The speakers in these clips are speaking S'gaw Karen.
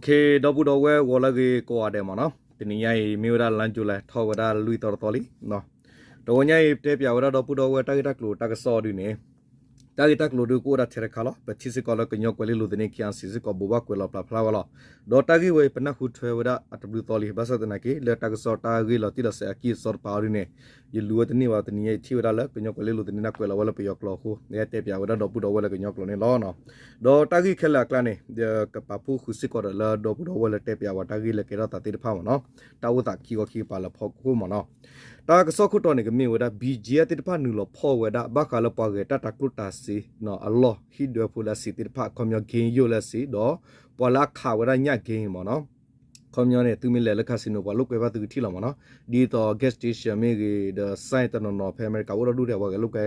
ဒီပုၢ်ဒီဝဲၢ်ဂီၤလၢအဂ့ၤကိးဂၤဒဲးမ့ၢ်နီၤ, တနံၤညါအံၤ မ့ၢ်ဝဲဒၣ်လါယူၤလံ ထီၣ်ဝဲဒၣ်လွံၢ်သီတသီလံ. တဂီၤညါအံၤ တဲပၠးဝဲဒၣ်ဒီပုၢ်ဒီဝဲၢ်တၢ်ဂ့ၢ်တၢ်ကျိၤတၢ်ကစီၣ်အီၤဒုန့ၣ်, တၢ်ဂ့ၢ်တၢ်ကျိၤဒုကအိၣ်ဝဲဒၣ်ထဲတခါလီၤ. ပထံၣ်စ့ၢ်ကီးလၢကညီကွဲၤလ့လိၤသန့ ခံအါစံး စ့ၢ်ကီးဘိးဘၣ်ကွဲးလီၤပျးဖျါဝဲလီၤ. ဒီးတၢ်ဂ့ၢ်ဝဲအံၤ ပနၢ်ဟူထွဲဝဲဒၣ်အတဘျုးသီလံ, ဘၣ်ဆၣ်သနာ်က့ လၢတၢ်ကစီၣ်တၢ်ဂ့ၢ်လီၤတံၢ်လီၤဆဲးအကံၢ်အစီတဖၣ်အီၤဒုန့ၣ်, ယလူၤဝဲတန့ၢ်ဘၣ်, တနံၤညါအံၤထံၣ်ဝဲဒၣ်လၢကညီကွဲၤလ့လိၤသန့ နၢ်ကွဲးလီၤဝဲလၢပယီၤကျိာ်အဃိ, ယဟဲတဲပၠးဝဲဒၣ်ဒီပုၢ်ဒီဝဲၢ်လၢကညီကျိာ်န့ၣ်လီၤ. ဒီးတၢ်ဂ့ၢ်ခဲလၢာ်အကျါန့ၣ် ယကပာ်ဖှိၣ်ဃုာ်စ့ၢ်ကီးဒီးလၢဒီပုၢ်ဒီဝဲၢ်လၢတဲပၠးဝဲတၢ်ဂ့ၢ်လၢကဲထီၣ်သးသ့ၣ်တဖၣ်မ့ၢ်နီၤ, တၢ်အိၣ်သးခံခီခံကပၤလၢဖီခိၣ်မ့ၢ်နီၤ. တၢ်ကစီၣ်ခိၣ်တီန့ၣ် ကမ့ၢ်ဝဲဒၣ် ဘံၣ်ကၠံအၣ် သ့ၣ်တဖၣ်နုာ်လီၤဖီၣ်ဝဲဒၣ် ဘၣ်ဃးလၢပှၤဂဲၤတၢ်တၤကျိၣ်တၤစ့အလီၢ် ဟံၣ်ဒွဲဖိလၢအစံးသ့ၣ်တဖၣ် ခီပညီ game ယိၣ်လၢအစံး ဒီးပှၤလၢအခးဝဲဒၣ်ညၣ် game မ့ၢ်နီၤ. ခီပညီန့ၣ် သုမ့ၢ်လဲၤလၢ casino ပှၤလိာ်ကွဲဘၣ်သုကထံၣ်လီၤမ့ၢ်နီၤ, ဒ်သိး gas station မ့ၢ်ဂ့ၤ ဒီး sign တနီၤနီၤ ဖဲအမဲရကၤအိၣ်ဒီဒူၣ်ဒီး ပှၤဂဲၤလိာ်ကွဲ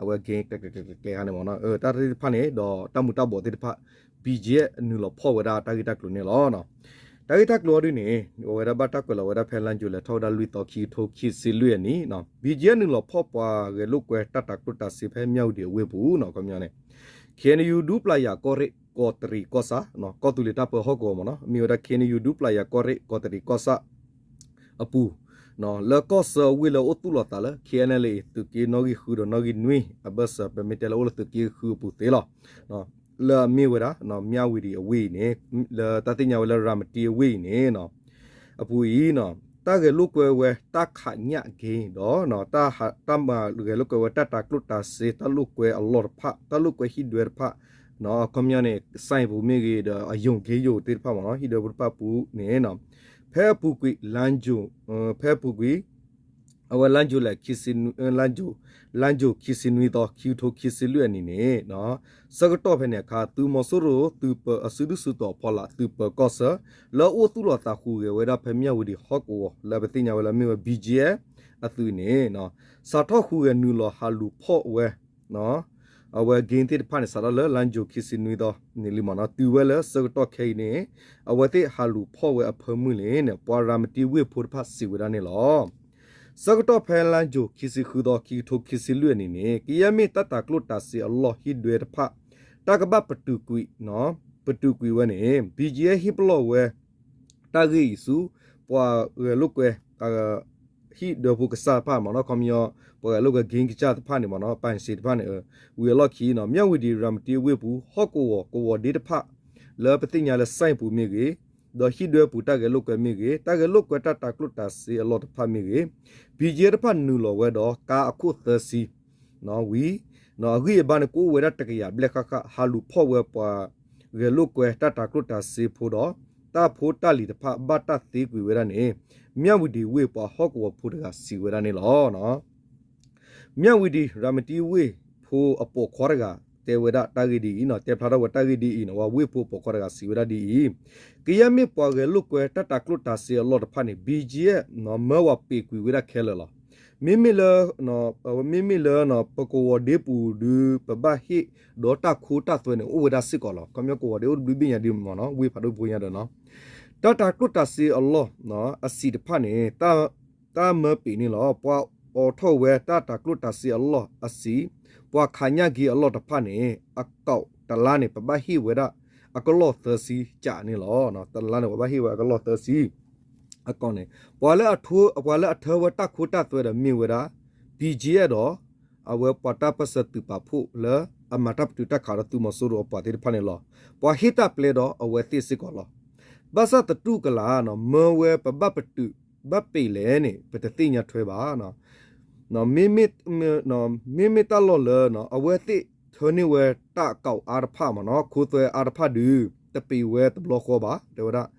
အဝဲ game ကျဲကျဲကျဲကျဲကျဲခါန့ၣ်မ့ၢ်နီၤ, တၢ်သ့ၣ်တဖၣ်န့ၣ် ဒီးတၢ်မူၤတၢ်ဘှီးသ့ၣ်တဖၣ် ဘံၣ်ကၠံအၣ် နုာ်လီၤဖီၣ်ဝဲဒၣ်တၢ်ဂ့ၢ်တၢ်ကျိၤန့ၣ်လီၤ. တၢ်ဂ့ၢ်တၢ်ကျိၤအီၤဒုန့ၣ် အဝဲဒၣ်ဘၣ်တၢ်ကွဲးလီၤဝဲဒၣ်ဖဲလါယူၤလံ ထီၣ်ဝဲဒၣ်လွံၢ်သီ ခံကထိခံဆံလွံၢ်အနံၣ်, ဘံၣ်ကၠံအၣ် နုာ်လီၤဖီၣ်ပှၤဂဲၤလိာ်ကွဲတၢ်တၤကျိၣ်တၤစ့ဖဲမၠၣ်ဝတံၤအဝ့ၢ်ပူၤနီၤ, ခီပညီန့ၣ် KNU ဒူပျၢ်ယၤကီၢ်ရ့ၣ်ကီးတရံးကီၢ်ဆၣ်, ကီၢ်သူလ့ၤတၢ်ပၢဟီၣ်ကဝီၤမ့ၢ်နီၤ, မ့ၢ်ဝဲဒၣ် KNU ဒူပျၢ်ယၤကီၢ်ရ့ၣ်ကီးတရံးကီၢ်ဆၣ် အပူၤ, လၢကီၢ်ဆၢအဝ့ၢ်လၢအိၣ်သူၣ်လီၤသးလၢ KNLA သုးက့နီၣ်ဂံၢ်ဃုဒီးနီၣ်ဂံၢ်နွံ အဘၢၣ်စၢၤ ပမ့ၢ်တဲလၢအိၣ်လၢသုးက့ဃုအပူၤသ့လီၤ. လၢအမ့ၢ်ဝဲဒၣ် မၠၣ်ဝတံၤအဝ့ၢ်အံၤန့ၣ် လၢတၢ်သ့ၣ်ညါဝဲလၢရၤမတံအဝ့ၢ်အံၤန့ၣ် အပူၤအံၤ တၢ်ဂဲၤလိာ်ကွဲဝဲတၢ်ခးညၣ် game ဒီး တၢ်ဂဲၤလိာ်ကွဲဝဲတၢ်တၤကျိၣ်တၤစ့ တၢ်လိာ်ကွဲဟံၣ်ဒွဲတဖၣ်, ခီပညီန့ၣ် sign ပူၤမ့ၢ်ဂ့ၤ ဒီးအယိၤ game ယိၤသ့ၣ်တဖၣ်မ့ၢ်နီၤ, ဟံၣ်ဒွဲဖိတဖၣ်ပူၤန့ၣ် ဖဲအပူၤကွံာ် လါယူၤ ဖဲအပူၤကွံာ် အဝဲလါယူၤလံ လါယူၤ လါယူၤခံဆံနွံသီ ခံကထိခံဆံလွံၢ်အနံၣ်န့ၣ် ဆၢကတီၢ်ဖဲန့ၣ်အခါ သုးမီၤစိရိၤသုးပၢၤအစုဒုၣ်စုတီၤအဖီလာ် သုးပၢၤကီၢ်ဆၢ လၢအအိၣ်သူၣ်လီၤသးဟူးဂဲၤဝဲဒၣ်ဖဲမၠၣ်ဝတံၤဟီၣ်ကဝီၤ လၢပသ့ၣ်ညါဝဲလၢမ့ၢ်ဝဲ ဘံၣ်ကၠံအၣ် အသုးန့ၣ် စးထီၣ်ဟူးဂဲၤနုာ်လီၤဟးလူၤဖီၣ်ဝဲ အဝဲ game သ့ၣ်တဖၣ်န့ၣ် စးထီၣ်လၢလါယူၤခံဆံနွံသီန့ၣ်လံမ့ၢ်နီၤ, တုၤဝဲလၢဆၢကတီၢ်ခဲအံၤန့ၣ် အဝဲသ့ၣ်ဟးလူၤဖီၣ်ဝဲအဖၢမုၢ်လံန့ၣ် ပှၤရၤမတံဝ့ၢ်ဖိတဖၣ်စံးဝဲဒၣ်န့ၣ်လီၤ. ဆၢကတီၢ်ဖဲလါယူၤခံဆံဃုသီ ခံကထိခံဆံလွံၢ်အနံၣ်န့ၣ် ကယဲၢ်မ့ၢ်တၢ်တၤကျိၣ်တၤစ့အလီၢ်ဟံၣ်ဒွဲတဖၣ် တၢ်ကဘၣ်ပတုာ်ကွံာ် ပတုာ်ကွံာ်ဝဲန့ၣ် ဘံၣ်ကၠံအၣ် ဟ့ၣ်ပလီၢ်ဝဲ တၢ်ဂ့ၢ်အံၤဆူ ပှၤဂဲၤလိာ်ကွဲ ဟံၣ်ဒွဲဖိကစၢ်တဖၣ်မ့ၢ်နီၤ, ခီပညီ ပှၤဂဲၤလိာ်ကွဲ game ကစၢ်တဖၣ်န့ၣ်မ့ၢ်နီၤ, ပၣ်စ့တဖၣ်န့ၣ် ဝံၤအလီၢ်ခံနီၤ မၠၣ်ဝတံၤ ရၤမတံဝ့ၢ်ပူၤ ဟီၣ်ကဝီၤ ကဝီၤဒ့တဖၣ် လၢပသ့ၣ်ညါလၢ site ပူၤမ့ၢ်ဂ့ၤ, ဒီးဟံၣ်ဒွဲပူၤတၢ်ဂဲၤလိာ်ကွဲမ့ၢ်ဂ့ၤ, တၢ်ဂဲၤလိာ်ကွဲတၢ်တၤကျိၣ်တၤစ့အလီၢ်တဖၣ်မ့ၢ်ဂ့ၤ, ဘံၣ်ကၠံအၣ် တဖၣ်နုာ်လီၤဝဲဒီး ကါအခိၣ်သၢဆံ ဝံၤ အဂံၢ်အဘါန့ၣ် ကအိၣ်ဝဲဒၣ်တကယၤဘျဲၣ်ဃၣ်ဃၣ် ဟးလူၤဖီၣ်ဝဲပှၤဂဲၤလိာ်ကွဲတၢ်တၤကျိၣ်တၤစ့ဖိဒီး တၢ်ဖိတၢ်လံၤတဖၣ် ဘၣ်တၢ်သ့ကွံာ်ဝဲဒၣ်န့ၣ် မၠၣ်ဝတံၤဝ့ၢ်ပှၤဟီၣ်ကဝီၤဖိတဂၤစံးဝဲဒၣ်န့ၣ်လီၤ. မၠၣ်ဝတံၤ ရၤမတံဝ့ၢ်ဖိအပိာ်ခွါတဂၤ တဲဝဲဒၣ်တၢ်ဂ့ၢ်ဒ်အံၤနီၤ, တဲဖျါထီၣ်ဝဲတၢ်ဂ့ၢ်ဒ်အံၤနီၤ, ဝဲဝ့ၢ်ဖိအပိာ်ခွါတဂၤစံးဝဲဒၣ်ဒ်အံၤ, ကယဲၢ်မ့ၢ်ပှၤဂဲၤလိာ်ကွဲတၢ်တၤကျိၣ်တၤစ့အလီၢ်တဖၣ်န့ၣ် ဘံၣ်ကၠံအၣ် မၢဝဲပ့ၤကွံာ်ဝဲဒၣ်ခဲလၢာ်လီၤ. မ့မ့ၢ်လၢ မ့မ့ၢ်လၢ ပကဝီၤဒ့ပူၤဒု ပဘၣ်ဟ့ၣ်ဒီးတၢ်ခိတၢ်သွဲန့ၣ် အိၣ်ဝဲဒၣ်စ့ၢ်ကီးလီၤ. ခီပညီကဝီၤဒ့အိၣ်တဘျုးဘ့ၣ်ညါဒ်မ့ၢ်နီၤ, ဝ့ၢ်ဖးဒိၣ်ဖိညါဒီးနီၤ, တၢ်တၤကျိၣ်တၤစ့အလီၢ် အစံးတဖၣ်န့ၣ် တၢ်မၢပ့ၤန့ၣ်လီၤ. ပှၤအိးထီၣ်ဝဲတၢ်တၤကျိၣ်တၤစ့အလီၢ်အစံး, ပှၤခးညၣ်က့အလီၢ်တဖၣ်န့ၣ် အကီးတလါန့ၣ် ပဘၣ်ဟ့ၣ်ဝဲဒၣ် အကလီၢ်သၢဆံကးန့ၣ်လီၤ. တလါန့ၣ် ပဘၣ်ဟ့ၣ်ဝဲအကလီၢ်သၢဆံ အကီးန့ၣ် ပှၤလၢအ ပှၤလၢအထၢဝဲတၢ်ခိတၢ်သွဲဒီးမ့ၢ်ဝဲဒၣ် ဘံၣ်ကၠံအၣ်ဒီး အဝဲပှၤတၢ်ပၢၢ်ဆၢသုးပာ်ဖှိၣ်လၢအမၤတၢ်ပတုာ်တၢ်ခးဒီးသုးမီၤစိရိၤအပှၤသ့ၣ်တဖၣ်န့ၣ်လီၤ. ပှၤဟ့ၣ်တၢ်ပျဲဒီးအဝဲသ့ၣ်စ့ၢ်ကီးလီၤ. ဘၣ်ဆၣ်သတူၢ်ကလာ် မၢဝဲပဘၣ်ပတုာ်ဘၣ်ပ့ၤလဲၣ်န့ၣ် ပတသ့ၣ်ညါထွဲဘၣ်. မ့မ့ၢ် မ့မ့ၢ်တၢ်လီၢ်လၢ အဝဲသ့ၣ်ထၢန့ၢ်ဝဲတၢ်အကီးအါတဖၣ်မ့ၢ်နီၤ, ခိသွဲအါတဖၣ်ဒုး တပ့ၤဝဲတဘျီဃီဘၣ် တဲဝဲဒၣ်.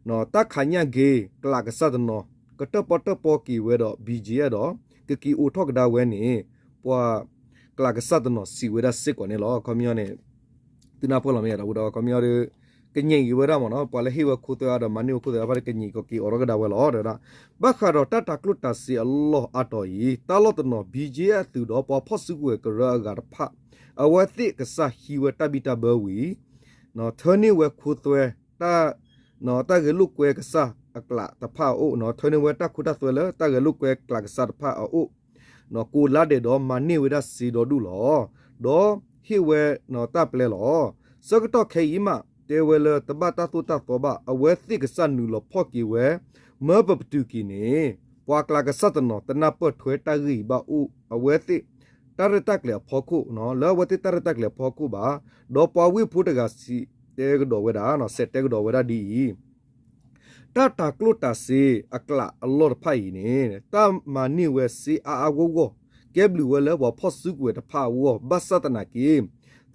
တၢ်ခးညၣ်က့ ကျးကစၢ်တနီၤ ကတၢၣ်ပီၣ်တၢၣ်ပီၣ်က့ၤဝဲဒီး ဘံၣ်ကၠံအၣ်ဒီး ကက့ၤအိးထီၣ်ကဒါဝဲန့ၣ် ပှၤကျးကစၢ်တနီၤစံးဝဲဒၣ်စ့ၢ်ကီးန့ၣ်လီၤ. ခီပညီန့ၣ် သုနၢ်ပၢၢ်လီၤမ့ၢ်ဧါ ဒီပုၢ်ဒီဝဲၢ် ခီပညီဒီး ကညံးက့ၤဝဲဒၣ်မ့ၢ်နီၤ, ပှၤလၢဟ့ၣ်ဝဲခိသွဲအါဒီးမၤန့ၢ်ဝဲခိသွဲအါတဖၣ်ဒီး ကညံးက့ၤအီၤထီၣ်ကဒါဝဲလီၤ တဲဝဲဒၣ်. ဘၣ်ဃးဒီးတၢ်တၤကျိၣ်တၤစ့အလီၢ်အါတီၤအံၤ တၢ်လီၢ်တနီၤ ဘံၣ်ကၠံအၣ်အသုးဒီးပှၤဖီၣ်စုကဝဲၤကရၢအဂၤတဖၣ် အဝဲသ့ၣ်ကစၢ်ဟံးဝဲတၢ်ဘံၣ်တၢ်ဘၢဝံၤ ထၢန့ၢ်ဝဲခိသွဲ တၢ်ဂဲၤလိာ်ကွဲကစၢ်အကျးတဖၣ်အအိၣ်, ထၢန့ၢ်ဝဲတၢ်ခိတၢ်သွဲလၢတၢ်ဂဲၤလိာ်ကွဲကျးကစၢ်တဖၣ်အအိၣ် ကိးလါဒဲးဒီးမၤန့ၢ်ဝဲဒၣ်စ့ဒီဒူၣ်လီၤ. ဒီးဟ့ၣ်ဝဲတၢ်ပျဲလီၤ. ဆၢကတီၢ်ခဲအံၤမး တဲဝဲလၢတဘၣ်တၢ်သိၣ်တၢ်သီဘၣ်, အဝဲသ့ၣ်ကစၢ်နုာ်လီၤဖီၣ်က့ၤဝဲ, မၢပပတုာ်က့ၤန့ၣ်, ပှၤကျါကစၢ်တနီၤ တနၢ်ပၢၢ်ထွဲတၢ်ဂ့ၢ်အံၤဘၣ်အိၣ်, အဝဲသ့ၣ် တၢ်ရဲၣ်တၢ်ကျဲၤအဖီခိၣ်, လၢအဝဲသ့ၣ်တၢ်ရဲၣ်တၢ်ကျဲၤအဖီခိၣ်ဘၣ်, ဒီးပှၤဝ့ၢ်ဖိတဂၤစံးတဲကဒီးဝဲဒၣ်, စံးတဲကဒီးဝဲဒၣ်ဒ်အံၤ တၢ်တၤကျိၣ်တၤစ့အကျးအလီၢ်တဖၣ်အံၤန့ၣ်, တၢ်မၤန့ၢ်ဝဲစ့အါအါဂီၢ်ဂီၢ်, ကဲဘျုးဝဲလၢပှၤဖီၣ်စုကဝဲၤတဖၣ်အဂီၢ်, ဘၣ်ဆၣ်သနာ်က့,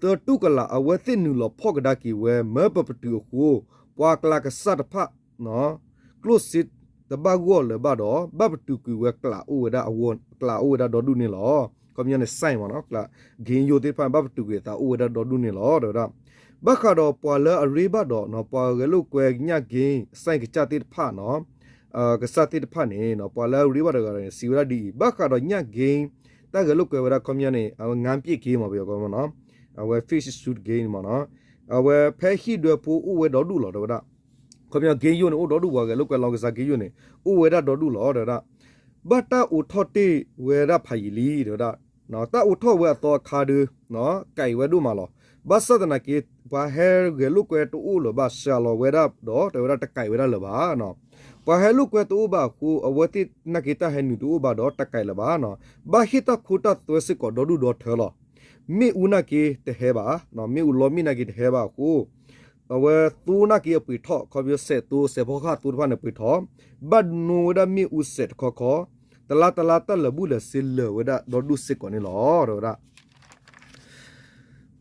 သတူၢ်ကလာ်အဝဲသ့ၣ်နုာ်လီၤဖီၣ်ကဒါက့ၤဝဲ မၢပပတုာ်အဃိ, ပှၤကျါကစၢ်တဖၣ် ကျိၣ်စ့တဘၣ်ဂီၢ်လၢၤဘၣ်ဒီး ဘၣ်ပတုာ်ကွံာ်ဝဲကျးအိၣ်ဝဲဒၣ်အဂီၢ်, ကျးအိၣ်ဝဲဒၣ်ဒီဒူၣ်န့ၣ်လီၤ. ခီပညီန့ၣ် စဲၣ်မ့ၢ်နီၤ, ကျး က့ယိၣ်သ့ၣ်တဖၣ် ဘၣ်ပတုာ်ကွံာ်အသးအိၣ်ဝဲဒၣ်ဒီဒူၣ်န့ၣ်လီၤ တဲဝဲဒၣ်. ဘၣ်ဃးဒီးပှၤလၢအရ့ဘၣ်ဒီး ပှၤဂဲၤလိာ်ကွဲညၣ်က့ စဲၣ်ကစၢ်သ့ၣ်တဖၣ်နီၤ, ကစၢ်သ့ၣ်တဖၣ်န့ၣ် ပှၤလၢအရ့ဘၣ်တဂၤန့ၣ် စံးဝဲဒၣ်ဒ်အံၤ, ဘၣ်ဃးဒီးညၣ်က့ တၢ်ဂဲၤလိာ်ကွဲဝဲဒၣ် ခီပညီန့ၣ် အဝဲ ငါးပစ်က့ မ့ၢ်ပယီၤကီမ့ၢ်နီၤ, အဝဲ fish shoot game မ့ၢ်နီၤ, အဝဲဖဲဟံၣ်ဒွဲဖိအိၣ်ဝဲဒီဒူၣ်လီၤ တဲဝဲဒၣ်. ခီပညီ က့ယိၣ်န့ၣ် အိၣ်ဒီဒူၣ် ပှၤဂဲၤလိာ်ကွဲလီၤကစၢ်က့ယိၣ်န့ၣ် အိၣ်ဝဲဒၣ်ဒီဒူၣ်လီၤ တဲဝဲဒၣ်. ဘၣ်တၢ်အိးထီၣ်တ့ၢ်ဝဲဒၣ်ဖးယံာ်လံ တဲဝဲဒၣ်. တၢ်အိးထီၣ်ဝဲအသီအခါဒီး ကဲဝဲဒိၣ်မးလီၤ. ဘၣ်ဆၣ်သနာ်က့ ပှၤဟဲဂဲၤလိာ်ကွဲတအိၣ်လၢၤဘၣ် စှၤလီၤဝဲဒၣ်ဒီး တဲဝဲဒၣ် တကဲဝဲဒၣ်လၢၤဘၣ်. ပှၤဟဲလိာ်ကွဲတအိၣ်ဘၣ်အဃိ အဝဲသ့ၣ်နာ်က့ တၢ်ဟဲနုာ်တအိၣ်ဘၣ်ဒီး တကဲလၢၤဘၣ်. ဘၣ်ဟ့ၣ်တၢ်ခိတၢ်သွဲစ့ၢ်ကီးဒီဒူၣ်ဒီထၢလီၤ. မ့ၣ်အူနာ်က့တဟဲဘၣ်, မ့ၣ်အူလီမ့ၣ်နာ်က့တဟဲဘၣ်အဃိ အဝဲသိနာ်က့အပှ့ၤထီၣ် ခီဖျိစဲးသိ စဲးဖီကဟၣ်သိတဖၣ်န့ၣ်ပှ့ၤထီၣ်, ဘၣ်နိဝဲဒၣ်မ့ၣ်အူစဲးတခီခီ, တလါတလါတၢ်လၢာ်ဘူၣ်လၢာ်စ့လၢာ်ဝဲဒၣ်ဒီဒူၣ်စ့ၢ်ကီးန့ၣ်လီၤ တဲဝဲဒၣ်.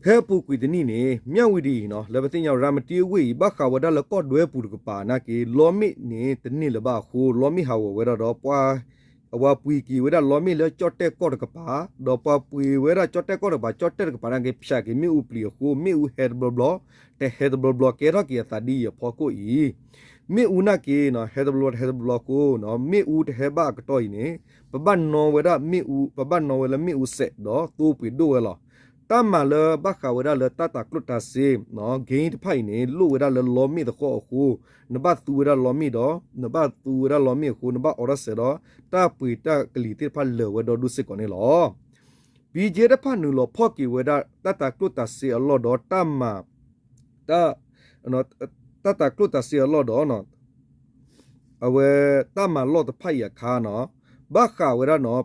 ဖဲအပူၤကွံာ်တနံၣ်န့ၣ် မၠၣ်ဝံၤဒံး လၢပသ့ၣ်ညါ ရၤမတံအဝ့ၢ်အံၤ ဘၣ်ဃးဝဲဒၣ်လၢကီၢ်ဒွဲပူၤတကပၤနာ်က့ လီမ့ၣ်န့ၣ်တန့ၢ်လၢၤဘၣ်အဃိ လီမ့ၣ်ဟးဂီၤဝဲဒၣ်ဒီး ပှၤ အဝဲပှ့ၤက့ၤဝဲဒၣ်လီမ့ၣ်လၢကၠီၣ်တဲၣ်ကီၢ်တကပၤ, ဒီးပှၤပှ့ၤဝဲဒၣ်ကၠီၣ်တဲၣ်ကီၢ်တကပၤ, ကၠီၣ်တဲၣ်တကပၤနာ်က့ ဖၠးက့ၤမ့ၣ်အူပျံၤအဃိ မ့ၣ်အူဟဲတဘျီဘျီ, တဟဲတဘျီဘျီ ကဲထီၣ်က့ၤအသးဒ်အံၤအဖီခိၣ်အံၤ, မ့ၣ်အူနာ်က့ ဟဲတဘျီဘျီ တဟဲတဘျီဘျီအဃိ မ့ၣ်အူတဟဲဘၣ်အကတီၢ်အံၤန့ၣ် ပဘၣ်နီဝဲဒၣ်မ့ၣ်အူ, ပဘၣ်နီဝဲလၢမ့ၣ်အူစဲးဒီးသိပှ့ၤဒိၣ်ဝဲလီၤ. တၢ်မၤလၢဘၣ်ဃးဝဲဒၣ်လၢတၢ်တၤကျိၣ်တၤစ့ game တဖၣ်အံၤန့ၣ် လိၣ်ဝဲဒၣ်လၢလီမ့ၣ်သဃီအဃိ, နဘၣ်သူဝဲဒၣ်လီမ့ၣ်ဒီး နဘၣ်သူဝဲဒၣ်လီမ့ၣ်အဃိ နဘၣ်အိးထီၣ်စဲးဒီး တၢ်ပှ့ၤတၢ်ကလံၤသ့ၣ်တဖၣ်လၢာ်ဝဲဒီဒူၣ်စ့ၢ်ကီးန့ၣ်လီၤ. ဘံၣ်ကၠ့တဖၣ်နုာ်လီၤဖီၣ်က့ၤဝဲဒၣ် တၢ်တၤကျိၣ်တၤစ့အလီၢ်ဒီးတၢ်မၤ တၢ် တၢ်တၤကျိၣ်တၤစ့အလီၢ်ဒီး အဝဲတၢ်မၤလီၢ်တဖၣ်အံၤအခါနီၤ, ဘၣ်ဃးဝဲဒၣ်နီၤ,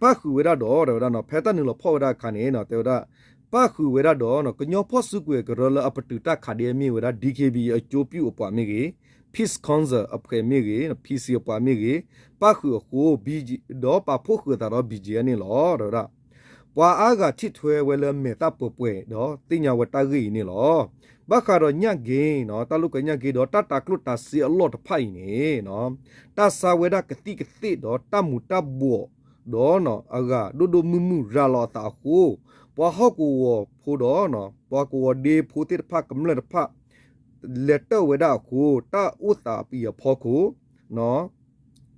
ပၣ်ဃုာ်ဝဲဒၣ်ဒီး တဲဝဲဒၣ်နီၤ, ဖဲတၢ်နုာ်လီၤဖီၣ်ဝဲဒၣ်အခါန့ၣ် တဲဝဲဒၣ်, ပၣ်ဃုာ်ဝဲဒၣ်ဒီး ကညီဖီၣ်စုကဝဲၤကရၢလၢအပတုာ်တၢ်ခးဒ်အမ့ၢ်ဝဲဒၣ် DKBA အကျိုးပြုအပှၤမ့ၢ်ဂ့ၤ, Peace Council အဖှဲးမ့ၢ်ဂ့ၤ, PC အပှၤမ့ၢ်ဂ့ၤ, ပၣ်ဃုာ်အဃိ ဒီးပာ်ဖှိၣ်ဃုာ်အသးဒီး ဘံၣ်ကၠ့န့ၣ်လီၤ တဲဝဲဒၣ်. ပှၤအါဂၤထံၣ်ထွဲဝဲလၢမဲာ်သၣ်ပှဲၤပှဲၤဒီးသ့ၣ်ညါဝဲတၢ်ဂ့ၢ်အံၤန့ၣ်လီၤ. ဘၣ်ဃးဒီးညၣ်က့နီၤ, တၢ်လိာ်ကွဲညၣ်က့ဒီးတၢ်တၤကျိၣ်တၤစ့အလီၢ်တဖၣ်အံၤန့ၣ်, တၢ်ဆါဝဲဒၣ်ကသံၣ်ကသ့ၣ်ဒီးတၢ်မူၤတၢ်ဘှီးဒီး အဂၤဒိၣ်ဒိၣ်မုၢ်မုၢ်ရၤလီၤအသးအဃိ, ပှၤဟီၣ်ကဝီၤဖိဒီး ပှၤကဝီၤဒ့ဖိသ့ၣ်တဖၣ်ကမျၢၢ်တဖၣ် လဲၤတၢၢ်ဝဲဒၣ်အဃိ, တၢ်အိၣ်သးအံၤအဖီခိၣ်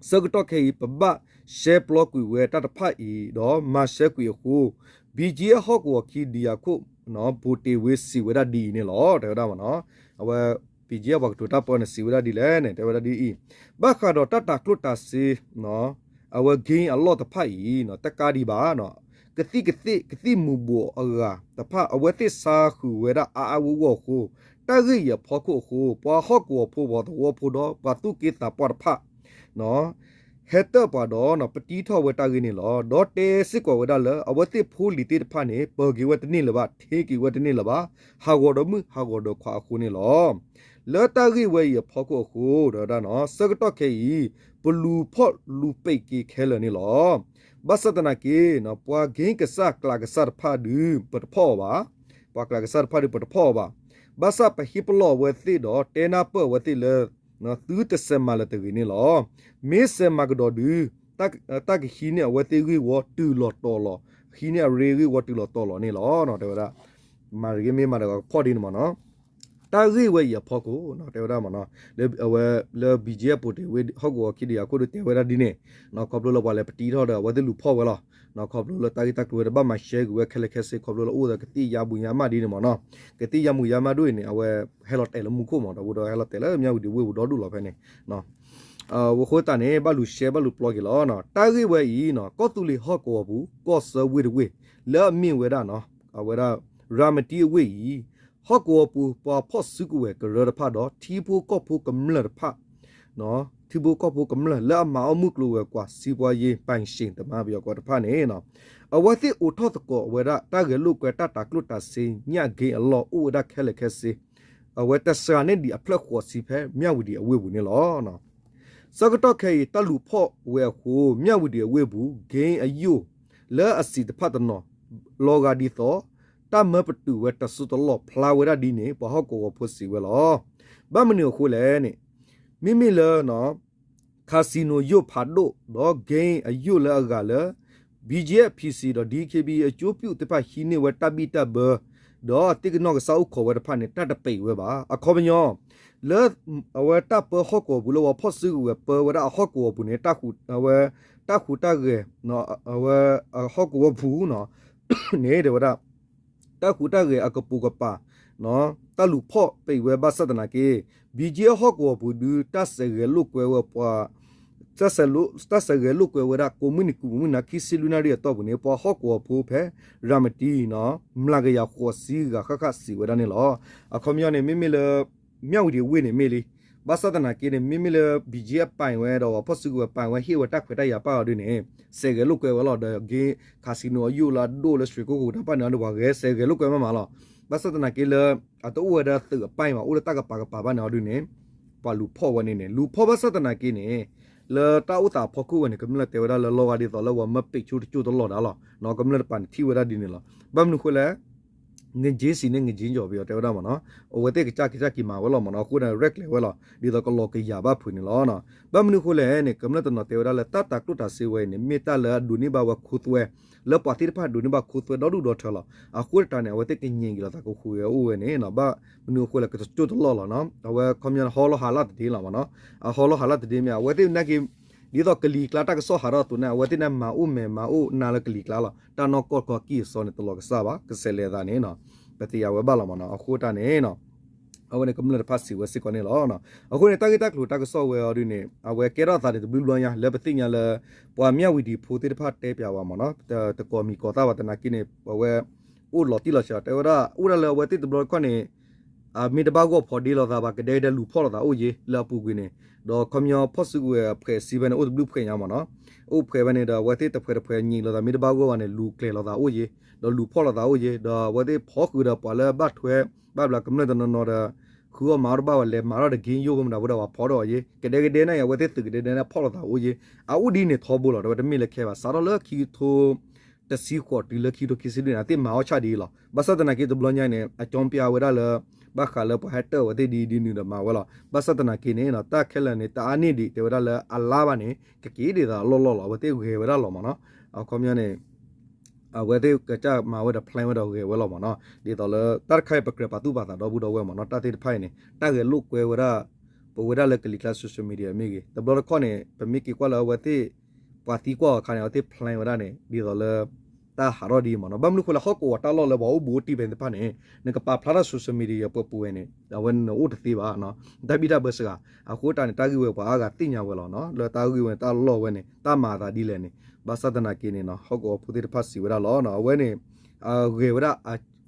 ဆၢကတီၢ်ခဲအံၤ ပဘၣ်ရှဲပျီကွံာ်ဝဲတၢ်တဖၣ်အံၤဒီးမၤရှဲကွံာ်အဃိ, ဘံၣ်ကၠ့အဟီၣ်ကဝီၤခံဒံယၤခိၣ် ဘိးတ့ၢ်ဝ့စံးဝဲဒၣ်ဒ်အံၤန့ၣ်လီၤ တဲဝဲဒၣ်မနီၤ. အဝဲ ဘံၣ်ကၠ့အပှၤကတိၤတၢ်ပၢန့ၣ် စံးဝဲဒၣ်ဒ်လဲၣ်န့ၣ် တဲဝဲဒၣ်ဒ်အံၤ, ဘၣ်ဃးဒီးတၢ်တၤကျိၣ်တၤစ့ အဝဲ game အလီၢ်တဖၣ်အံၤ တကးဒံးဘၣ် ကသံၣ်ကသ့ၣ် ကသံၣ်မူၤဘှီးအဂၤတဖၣ် အဝဲသ့ၣ်ဆါဃုာ်ဝဲဒၣ်အါအါဂီၢ်ဂီၢ်အဃိ, တၢ်ဂ့ၢ်အံၤအဖီခိၣ်အဃိ ပှၤဟီၣ်ကဝီၤဖိ ပှၤသဝီဖိဒီး ပှၤသူၣ်က့သးပှၢ်တဖၣ် ဟဲတၢၢ်ပှၤဒီး ပတံထီၣ်ဝဲတၢ်ဂ့ၢ်န့ၣ်လီၤ. ဒီးတဲစ့ၢ်ကီးဝဲဒၣ်လၢ အဝဲသ့ၣ်ဖိလံၤသ့ၣ်တဖၣ်န့ၣ် ပၢၤက့ၤဝဲတန့ၢ်လၢၤဘၣ်, ထ့က့ၤဝဲတန့ၢ်လၢၤဘၣ်, ဟးဂီၤဒီးမုၢ် ဟးဂီၤဒီးခွါအဃိန့ၣ်လီၤ. လၢတၢ်ဂ့ၢ်ဝဲအံၤအဖီခိၣ်အဃိ တဲဝဲဒၣ်နီၤ, ဆၢကတီၢ်ခဲအံၤ ပလူၤဖီၣ်လူၤပံးက့ၤခဲလၢာ်န့ၣ်လီၤ. ဘၣ်ဆၣ်သနာ်က့ ပှၤ game ကစၢ်ကျးကစၢ်တဖၣ်ဒုး ပတဖီၣ်အီၤဘၣ်, ပှၤကျးကစၢ်တဖၣ်ဒုး ပတဖီၣ်အီၤဘၣ်. ဘၣ်ဆၣ်ပဟ့ၣ်ပလီၢ်အဝဲသ့ၣ်ဒီး တဲနၢ်ပၢၢ်အဝဲသ့ၣ်လၢ သုတစဲးမၤလၢၤတဂ့ၤန့ၣ်လီၤ. မ့ၢ်စဲးမၤကဒီးဒုး တၢ်ကဟံးန့ၢ်အဝဲသ့ၣ်ဂ့ၢ်ဝီတုၤလီၤတီၤလီၤ, ဟံးန့ၢ်အရ့ဂ့ၢ်ဝီတုၤလီၤတီၤလီၤန့ၣ်လီၤ တဲဝဲဒၣ်. မၤတဂ့ၤ မ့ၢ်မၤတဂ့ၤကဖီၣ်ဒ်န့ၣ်မနီၤ. တၢ်ဂ့ၢ်ဝဲအံၤအဖီခိၣ် တဲဝဲဒၣ်မနီၤ, လၢအဝဲ လၢ ဘံၣ်ကၠ့ ပူၤတ့ၢ်ဝ့ ဟီၣ်ကဝီၤခံဒံယၤခိၣ်ဒုးတဲဝဲဒၣ်ဒ်န့ၣ်, ခီဖျိလၢပှၤလဲၤပတံထီၣ်ဒီး အဝဲသ့ၣ်လူၤဖီၣ်ဝဲလီၤ. ခီဖျိလၢတၢ်ဂ့ၢ်တၢ်ကျိၤဝဲတဘၣ်မၤရှဲကွံာ်ဝဲခဲလၢာ်ခဲဆ့ ခီဖျိလၢအိၣ်ဒီးကသံၣ်ယါမူၤယါမၢ်ဒ်န့ၣ်မနီၤ. ကသံၣ်ယါမူၤယါမၢ်ဒ်အံၤန့ၣ် အဝဲဟဲလီၤတဲာ်လၢမူခိၣ်မး ဒီပုၢ်ဒီဝဲၢ် ဟဲလီၤတဲာ်လၢမၠၣ်ဝံၤဒံးဝ့ၢ်ပူၤဒီဒူၣ်လီၤဖဲန့ၣ် အဃိသတးန့ၣ် ဘၣ်လူၤရှဲဘၣ်လူၤပျီက့ၤလီၤ. တၢ်ဂ့ၢ်ဝဲအံၤ ကီၢ်သူလ့ၤဟီၣ်ကဝီၤပူၤ ကီၢ်ဆၢဝ့ၢ်တဝ့ၢ် လၢအမ့ၢ်ဝဲဒၣ် အဝဲဒၣ် ရၤမတံအဝ့ၢ်အံၤ ဟီၣ်ကဝီၤပူၤ ပှၤဖီၣ်စုကဝဲၤကရၢတဖၣ်ဒီး ထံဖိကီၢ်ဖိကမျၢၢ်တဖၣ် ထံဖိကီၢ်ဖိကမျၢၢ်လၢအမၤအီၣ်မုၢ်ကျိၤဝဲၤကွာ် စီးပွားရေးပိုင်ရှင် တမါပယီၤကီးတဖၣ်န့ၣ် အဝဲသ့ၣ်အိးထီၣ်သကိးဝဲဒၣ် တၢ်ဂဲၤလိာ်ကွဲတၢ်တၤကျိၣ်တၤစ့ညၣ်ဂ့ၤအလီၢ်အိၣ်ဝဲဒၣ်ခဲလၢာ်ခဲဆ့ အဝဲတစှၤန့ၢ်ဒံးအဖျၢၣ်ဃိးဆံဖဲမၠၣ်ဝံၤဒံးအဝ့ၢ်ပူၤန့ၣ်လီၤ. ဆၢကတီၢ်ခဲအံၤ တၢ်လူၤဖီၣ်ဝဲအဃိ မၠၣ်ဝံၤဒံးအဝ့ၢ်ပူၤ ဂ့ၢ်အယိာ်လၢအစံးတဖၣ်တနီၤ လီၤဂာ်ဒ်သိး တၢ်မၢပတုာ်ဝဲတစိၢ်တလီၢ်ဖျါဝဲဒၣ်ဒ်န့ၣ် ပှၤဟီၣ်ကဝီၤဖိစံးဝဲလီၤ. ဘၣ်မနုၤအဃိလဲၣ်န့ၣ် မ့မ့ၢ်လၢ casino ယိာ်ဖးဒိၣ် ဒီး ဂ့ၢ်အယိာ်လၢအဂၤလၢ ဘံၣ်ကၠံၣ်အ့ၣ် ဖံစံ ဒီး ဒံၣ်ခ့ဘံၣ် အကၠိပၠူၣ်သ့ၣ်တဖၣ်ဟံးန့ၢ်ဝဲတၢ်ဘံၣ်တၢ်ဘၢ ဒီးသ့ၣ်ကနီၣ်ကစၢ်အိၣ်ခိးဝဲတဖၣ်န့ၣ် တၢ်တပံးဝဲဘၣ်. အခီပညီ လၢအဝဲတၢ်ပၢဟီၣ်ကဝီၤပူၤလၢပှၤဖီၣ်စုကဝဲၤပၢဝဲဒၣ်အဟီၣ်ကဝီၤပူၤန့ၣ် အဝဲ တၢ်ဟူးတၢ်ဂဲၤ အဝဲ အဟီၣ်ကဝီၤပူၤ န့ၣ် တဲဝဲဒၣ် တၢ်ဟူးတၢ်ဂဲၤအကပိာ်ကပၤ တၢ်လူၤဖီၣ်ပံးဝဲဘၣ်ဆၣ်သနာ်က့ ဘံၣ်ကၠံၣ်အ့ၣ်ဟီၣ်ကဝီၤပူၤဒုး တၢ်စဲးဂဲၤလိာ်ကွဲဝဲပှၤ တၢ်စဲးဂဲၤလိာ်ကွဲဝဲဒၣ် ကိးမုၢ်နံၤကုၢ်မုၢ်နၤ ခံဆံလွံၢ်နၣ်ရံၣ်အတီၢ်ပူၤန့ၣ် ပှၤဟီၣ်ကဝီၤဖိဖဲ ရၤမတံ မျးကယၤဃိးဆံဂၤဃၣ်ဃၣ်စံးဝဲဒၣ်န့ၣ်လီၤ. အခီပညီန့ၣ် မ့မ့ၢ်လၢ မၠၣ်ဝံၤဒံးအဝ့ၢ်န့ၣ်မ့ၢ်လံ ဘၣ်ဆၣ်သနာ်က့န့ၣ် မ့မ့ၢ်လၢ ဘံၣ်ကၠံၣ်အ့ၣ်ပာ်ဝဲဒီး ပှၤဖီၣ်စုကဝဲၤပာ်ဝဲ ဟ့ၣ်ဝဲတၢ်ခွဲးတၢ်ယာ်ပာ်အီၤဒုးန့ၣ် စဲးဂဲၤလိာ်ကွဲဝဲလီၤ. ဒီးဂ့ၢ် casino အယိာ်လၢအဒိၣ်လၢ ရွှေကုက္ကို တၢ်ပာ်န့ၣ်အီၤဒုး ပှၤဂဲၤစဲးဂဲၤလိာ်ကွဲမးမးလီၤ. ဘၣ်ဆၣ်သနာ်က့လၢ အတအိၣ်ဝဲဒီးသုးအပာ်ဘၣ် အိၣ်လၢတၢ်ကပၤကပၤဘၣ်န့ၣ်အီၤဒုးန့ၣ် ပှၤလူၤဖီၣ်ဝဲန့ၣ်န့ၣ် လူၤဖီၣ်ဘၣ်ဆၣ်သနာ်က့န့ၣ် လၢတၢ်အိၣ်သးအဖီခိၣ်ဝဲန့ၣ် ကမျၢၢ်တဲဝဲဒၣ်လၢလီၤဂာ်ဒ်သိးလၢပှၤမၢပံးဆူၣ် တစိၢ်တလီၢ်ဒၣ်လီၤ. ကမျၢၢ်တပၤန့ၣ်ထံၣ်ဝဲဒၣ်ဒ်န့ၣ်လီၤ. ဘၣ်မနုၤအဃိလဲၣ် ငက့စံးန့ၣ် ငက့ကၠီၤ ပယီၤတဲဝဲဒၣ်မးနီၤ အဝဲသ့ၣ်ကစၢ်ကစၢ်က့ၤမၤဝဲလီၤမးနီၤ အဃိန့ၣ် ရဲၣ်ကျဲၤဝဲလီၤ ဒ်သိးကလီၤကယာ်ဘၣ်ဖုးန့ၣ်လီၤ. ဘၣ်မနုၤအဃိလဲၣ်န့ၣ် ကမျၢၢ်တနီၤတဲဝဲဒၣ်လၢတၢ်တၤကျိၣ်တၤစ့ဝဲအံၤန့ၣ် မ့ၢ်တၢ်လၢအဒိးန့ၢ်ဘၣ်ဝဲခိသွဲ လၢပှၤသ့ၣ်တဖၣ်ဒိးန့ၢ်ဘၣ်ခိသွဲဒီဒူၣ်ဒီထၢလီၤ. အဃိတၢ်န့ၣ် အဝဲသ့ၣ်ကညံးက့ၤလိာ်သးကဃုာ်ဝဲအိၣ်ဝဲန့ၣ် ဘၣ်မနုၤအဃိလဲၣ် ကတစိၢ်တလီၢ်လီၤနီၤ အဝဲခီပညီဟီလီၤဟးလၢ်တဒ့လီၤမးနီၤ အဟီလီၤဟးလၢ်တဒ့မ့ၢ် အဝဲသ့ၣ်နာ်က့ ဒ်သိးကလံၤကျါတၢ်ကစီၣ်ဟးထီၣ်အသိးန့ၣ် အဝဲသ့ၣ်န့ၣ်မၤအိၣ်မဲာ်မၤအိၣ်နါလၢကလံၤကျါလီၤ. တၢ်နီၢ်ကီၢ်ခီကံၢ်အစီန့ၣ် တလီၤကစၢ်ဘၣ် ကဆဲးလဲၤသးန့ၣ်နီၤ ပသ့ၣ်ညါဝဲဘၣ်လီၤမးနီၤ အဃိတၢ်န့ၣ်နီၤ အဝဲန့ၣ်ကမျၢၢ်တဖၣ်စံးဝဲစ့ၢ်ကီးန့ၣ်လီၤ. အဃိန့ၣ် တၢ်ဂ့ၢ်တၢ်ကျိၤတၢ်ကစီၣ်ဝဲအီၤဒုးန့ၣ် အဝဲကဲထီၣ်သးန့ၣ် တဘျုးဘျီညါ လၢပသ့ၣ်ညါလၢ ပှၤမၠၣ်ဝံၤဒံးဖိသ့ၣ်တဖၣ်တဲပၠးဝဲမးနီၤ တကိးမံၤကိးသၣ်ဘၣ်သနာ်က့န့ၣ် အဝဲ အိၣ်လီၤတံၢ်လီၤဆဲး တဲဝဲဒၣ် အိၣ်ဒၣ်လၢအဝဲသ့ၣ်တဘျီတခီၣ်န့ၣ် အမ့ၢ်တဘၣ်ဂီၢ်ဖီဒ့လိာ်သးဘၣ် ကဒဲကဒဲလူၤဖီၣ်လိာ်သးအိၣ်ယ့ၤ လၢအပူၤကွံာ်န့ၣ် ဒီးခီပညီဖီၣ်စုကဝဲၤအဖှဲးစံးဖဲန့ၣ် အိၣ်တဘျုးဖှဲးညါမးနီၤ အိၣ်ဖှဲးဖဲန့ၣ်ဒီး အဝဲသ့ၣ်တဖှဲးတဖှဲးညံးလိာ်သး မ့ၢ်တဘၣ်ဂီၢ်ဘၣ်န့ၣ် လူၤကျဲၤလိာ်သးအိၣ်ယ့ၤ ဒီးလူၤဖီၣ်လိာ်သးအိၣ်ယ့ၤ ဒီးအဝဲသ့ၣ်ဖီၣ်ဃုာ်ဒီးပှၤလၢဘၣ်ထွဲ ဘၣ်ဘျးကမျၢၢ်တနီၤနီၤဒီး ဃုအီၣ်မၤအီၣ်တဘၣ်ဘၣ် လဲၤမၤထီၣ်ဒီးက့ယိၣ်ဖိမတၤဖိဒီးပှၤဖီၣ်ထီၣ်အီၤယ့ၤ ကဒဲကဒဲန့ၣ် အဝဲသ့ၣ်သုးကဒဲကဒဲန့ၣ် ဖီၣ်လိာ်သးအိၣ်ယ့ၤ အအိၣ်ဒ်န့ၣ်ထီဘိလီၤ တဲဝဲတမ့ၢ်လၢခဲဘၣ် စးထီၣ်လၢခံကထိ တဆံဃိးတုၤလၢခံကထိခံဆံလွံၢ်န့ၣ် အသ့ၣ်မၤအီၣ်ဆၣ်ဒ်အံၤလီၤ. ဘၣ်ဆၣ်သနာ်က့တဘျီညါန့ၣ် အကၠီပျၢဝဲဒၣ်လၢ ဘၣ်ဃးလၢပှၤဟဲတၢၢ်အဝဲသ့ၣ်ဒ်ဒ်နုၤဒီးမၤဝဲလီၤ. ဘၣ်ဆၣ်သနာ်က့န့ၣ် တၢ်ခဲလၢာ်န့ၣ် တအါန့ၢ်ဒံး တဲဝဲဒၣ်လၢအလါဘၣ်န့ၣ် ကက့ၤဒ်သိးအလီၢ်လီၢ်လီၤ. အဝဲသ့ၣ်ဂဲၤဝဲဒၣ်လီၤမးနီၤ အခီပညီန့ၣ် အဝဲသ့ၣ်ကစၢ်မၤဝဲဒီး plan ဝဲဒီးဂဲၤဝဲလီၤမးနီၤ ဒ်သိးလၢတၢ်တခါအံၤ ပကြၢးပာ်သူၣ်ပာ်သးဒီပုၢ်ဒီဝဲၢ်မးနီၤ တၢ်သ့ၣ်တဖၣ်အံၤန့ၣ် တၢ်ဂဲၤလိာ်ကွဲဝဲဒၣ် ပဝဲဒၣ်လၢကလံၤကျါ social media မ့ၢ်ဂ့ၤ တဘျီတခီၣ်န့ၣ် ပမ့ၢ်က့ၤကွၢ်လၢအဝဲသ့ၣ် ပှၤသံကွၢ်အခါန့ၣ် အဝဲသ့ၣ် plan ဝဲဒၣ်န့ၣ် ဒ်သိးလၢ တၢ်ဟးထီၣ်ဒ်အံၤမးနီၤ ဘၣ်မနုၤအဃိလဲၣ် ဟီၣ်ကဝီၤတၢ်လီၢ်လၢပှၤအိၣ်ဘူးအိၣ်တံၢ်ဖဲသ့ၣ်တဖၣ်န့ၣ် နကပာ်ဖျါထီၣ် social media ပှဲၤပူၤဝဲန့ၣ် အဝဲနအိၣ်တသ့ဘၣ် တၢ်ဘံၣ်တၢ်ဘၢစှၤ အဃိတၢ်န့ၣ် တၢ်ဂ့ၢ်ဝဲပှၤအါဂၤသ့ၣ်ညါဝဲလီၤ လၢတၢ်ဂ့ၢ်ဝဲန့ၣ် တၢ်လီၢ်ဝဲန့ၣ် တၢ်မၤအသးဒ်လဲၣ်န့ၣ် ဘၣ်ဆၣ်သနာ်က့န့ၣ် ဟီၣ်ကဝီၤဖိသ့ၣ်တဖၣ်စံးဝဲဒၣ်လီၤ အဝဲန့ၣ် ဂဲၤဝဲဒၣ်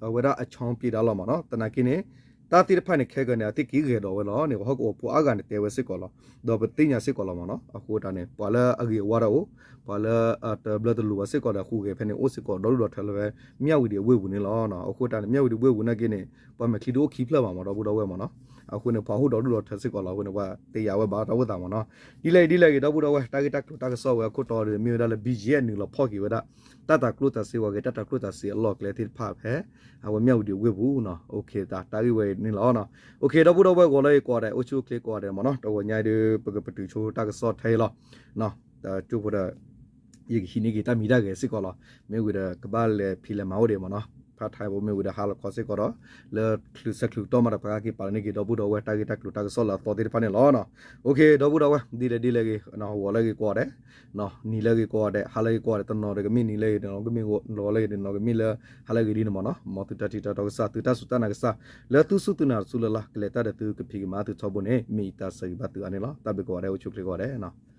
အဝဲဒၣ်အချီပံးဒၣ်လီၤမးနီၤ သနာ်က့န့ၣ် တၢ်သ့ၣ်တဖၣ်န့ၣ် ခဲကနံၣ် အဝဲသ့ၣ်က့ၤဂဲၤဒိးဝဲလီၤန့ၣ် ဟီၣ်ကဝီၤဖိအါဂၤန့ၣ်တဲဝဲစ့ၢ်ကီးလီၤ ဒီးပသ့ၣ်ညါစ့ၢ်ကီးလီၤမးနီၤ အဃိတၢ်န့ၣ် ပှၤလၢအဂ့ၤအဝါတၢ်အိၣ် ပှၤလၢအတဘျၢတလိၤဘၣ်စ့ၢ်ကီးဒီး ဟူးဂဲၤဖဲန့ၣ်အိၣ်စ့ၢ်ကီးဒီဒူၣ်ဒီထၢလၢဖဲ မၠၣ်ဝံၤဒံးအဝ့ၢ်ပူၤန့ၣ်လီၤ အဃိတၢ်န့ၣ် မၠၣ်ဝံၤဒံးအဝ့ၢ်ပူၤနာ်က့န့ၣ် ပှၤမဲာ်ချံတအိၣ်ခံဖျၢၣ်ဘၣ်မး ဒီပုၢ်ဒီဝဲၢ်မးနီၤ အဃိန့ၣ် ပှၤဟူးဒီဒူၣ်ဒီထၢစ့ၢ်ကီးလီၤ အဃိန့ၣ် ပှၤတယာ်ဝဲဘၣ်တၢ်အိၣ်သးမးနီၤ ဒ်လဲၣ်ဒ်လဲၣ်ဂ့ၤ ဒီပုၢ်ဒီဝဲၢ် တၢ်ဂ့ၢ်တၢ်ကျိၤတၢ်ကစီၣ်ဝဲအခိၣ်တီဒီး မ့ၢ်ဝဲဒၣ်လၢ ဘံၣ်ကၠံၣ်အ့ၣ် နုာ်လီၤဖီၣ်က့ၤဝဲဒၣ် တၢ်တၤကျိၣ်တၤစ့ဝဲဂ့ၤ တၢ်တၤကျိၣ်တၤစ့အလီၢ်ကျဲသ့ၣ်တဖၣ်ဖဲ အဝဲမၠၣ်ဝံၤဒံးအဝ့ၢ်ပူၤနီၤ တၢ်ဂ့ၢ်ဝဲန့ၣ်လီၤ ဒီပုၢ်ဒီဝဲၢ် ဂီၤလၢဂ့ၤကိးဂၤဒဲး အိၣ်ဆူၣ်အိၣ်ချ့ကိးဂၤဒဲးမးနီၤ တဂီၤညါအံၤဒီး ပကပတုာ်ဆိတၢ်ကစီၣ်ထဲအံၤလီၤ ကၠိဖိဒီး ယကဟံးန့ၢ်က့ၤတၢ်မံၤတၢ်ဂဲၤစ့ၢ်ကီးလီၤ မ့ၢ်ဝံၤဒီးကဘၣ်လဲၤဖံးလဲၤမၤအိၣ်ဒံးမးနီၤ ဖးထါဖိမ့ၢ်ဝံၤဒီးဟါလီၤခီစ့ၢ်ကီးဒီး လၢချုးဆဲးချုးကတီၢ်မးဒီး ပကက့ၤပာ်လီၤန့ၢ်က့ၤ ဒီပုၢ်ဒီဝဲၢ် တၢ်ဂ့ၢ်တၢ်ကျိၤတၢ်ကစီၣ်လၢအသီသ့ၣ်တဖၣ်န့ၣ်လီၤ ဒီပုၢ်ဒီဝဲၢ် ဒ်လဲၣ်ဒ်လဲၣ်ဂ့ၤ ဂီၤလၢဂ့ၤကိးဂၤဒဲး နံၤလၢဂ့ၤကိးဂၤဒဲး ဟါလၢဂ့ၤကိးဂၤဒဲး တနီၤဒီးကမ့ၢ်နံၤလၢဂ့ၤ တနီၤကမ့ၢ်ဂီၤလၢဂ့ၤ တနီၤကမ့ၢ်လၢ ဟါလၢဂ့ၤဒ်န့ၣ်မးနီၤ မ်သုတၢ်ထံၣ်တၢ်တီကစၢ် သုတၢ်စူၢ်တၢ်နာ်ကစၢ် လၢသုစူၢ်သုနာ်တစူၢ်လၢ်လၢ် ကလဲၤတၢ်ဒီးသုကဖံးကမၤသုထီဘိန့ၣ် မ့ၢ်ယတၢ်ဆၢဂ့ၤဘၣ်သုအါန့ၣ်လီၤ တၢ်ဘျုးကိးဂၤဒဲး အိၣ်ဆူၣ်အိၣ်ချ့ကိးဂၤဒဲး